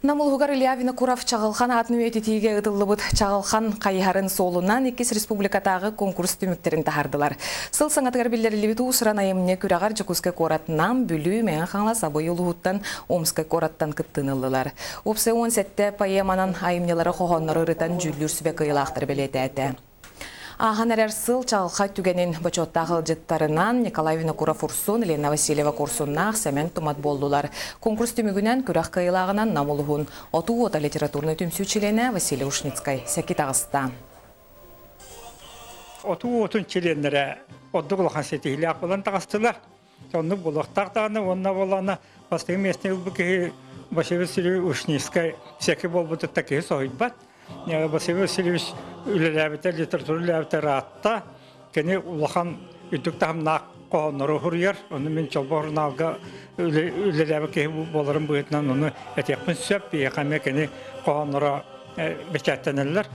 Нам улууһугар Илья Винокуров Чаҕылхан аатын үйэтитиигэ ыытыллыбыт Чаҕылхан хайыһарын суолунан иккис республикатааҕы конкурс түмүктэрин таһаардылар. Сыл саҥатыгар биллэриллибит уус-уран айымньы күрэҕэр Дьокуускай куорат Нам, Бүлүү, Мэҥэ Хаҥалас, Абый улууһуттан, Омскай куораттан кыттыыны ыллылар. Уопсай 17 поэманан айымньылары хоһооннору ырытан дьүүллүүр сүбэ кыайыылаахтары бэлиэтээтэ. Ааһан эрэр сыл чаҕылхай түгэнин бочуоттаах ыалдьыттарынан Николай Винокуров-Урсун, Лена Васильева-Курсуннаах, Сэмэн Тумат буоллулар. Конкурс түмүгүнэн күрэх кыайыылааҕынан Нам улуһун Отуу уота литературнай түмсүү чилиэнэ Василий Ушницкай сэки таҕыста. Отуу уотун чилиэннэрэ ордук улахан ситиһиилээх буолан таҕыстылар. Оннук буолуохтаах даҕаны уонна буоллаҕына бастакы миэстэни ылбыт киһи Василий Васильевич Ушницкай сэки буолбутуттан киһи соһуйбат. Василий Васильевич үлэлээбитэ, литература үлэлээбитэ ыраатта. Кини улахан үрдүк таһымнаах хоһооннору суруйар. Ону мин Чолбон сурунаалга үлэлээбит киһи буоларым быһыытынан ону этиэхпин сөп. Биһиэхэ эмиэ кини хоһоонноро бэчээттэнэллэр.